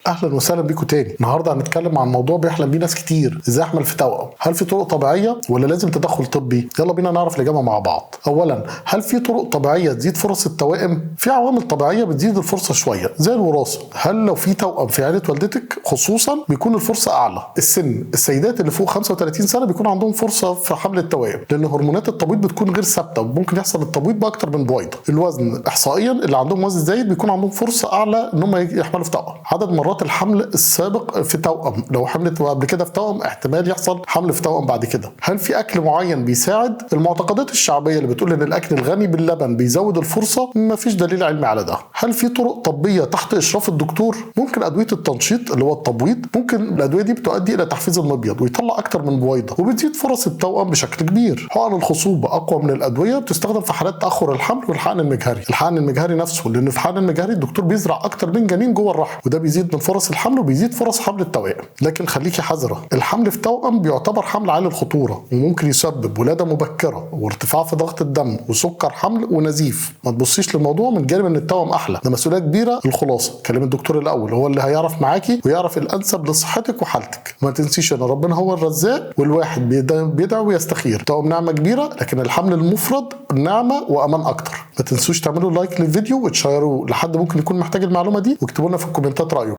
اهلا وسهلا بيكم تاني. النهارده هنتكلم عن موضوع بيحلم بيه ناس كتير، ازاي احمل في توأم؟ هل في طرق طبيعية ولا لازم تدخل طبي؟ يلا بينا نعرف الاجابة مع بعض. اولا، هل في طرق طبيعية تزيد فرص التوائم؟ في عوامل طبيعية بتزيد الفرصة شوية زي الوراثة. هل لو في توأم في عيله والدتك خصوصا بيكون الفرصة اعلى. السن، السيدات اللي فوق 35 سنة بيكون عندهم فرصة في حمل التوائم لان هرمونات التبويض بتكون غير ثابتة وممكن يحصل التبويض باكتر من بويضة. الوزن، احصائيا اللي عندهم وزن زايد بيكون عندهم فرصة اعلى ان هم يحملوا في توأم. عدد مرات الحمل السابق في توأم، لو حملت قبل كده في توأم احتمال يحصل حمل في توأم بعد كده. هل في اكل معين بيساعد؟ المعتقدات الشعبية اللي بتقول ان الاكل الغني باللبن بيزود الفرصة، مفيش دليل علمي على ده. هل في طرق طبية تحت اشراف الدكتور؟ ممكن ادوية التنشيط اللي هو التبويض، ممكن الادوية دي بتؤدي الى تحفيز المبيض ويطلع اكتر من بويضة وبتزيد فرص التوأم بشكل كبير. حقن الخصوبة اقوى من الادوية، بتستخدم في حالات تاخر الحمل والحقن المجهري. الحقن المجهري نفسه، لان في الحقن المجهري الدكتور بيزرع اكتر من جنين جوه الرحم وده بيزيد من فرص الحمل وبيزيد فرص حمل التوائم. لكن خليكي حذره، الحمل في توأم بيعتبر حمل عالي الخطورة وممكن يسبب ولاده مبكرة وارتفاع في ضغط الدم وسكر حمل ونزيف. ما تبصيش للموضوع من جانب ان التوأم احلى، ده مسؤولية كبيرة. الخلاصة، كلم الدكتور الاول، هو اللي هيعرف معاكي ويعرف الانسب لصحتك وحالتك. وما تنسيش ان ربنا هو الرزاق والواحد بيدعو ويستخير. التوأم نعمه كبيرة، لكن الحمل المفرد نعمه وامان اكتر. ما تنسوش تعملوا like للفيديو وتشيروه لحد ممكن يكون محتاج المعلومة دي، واكتبوا لنا في الكومنتات رايكم.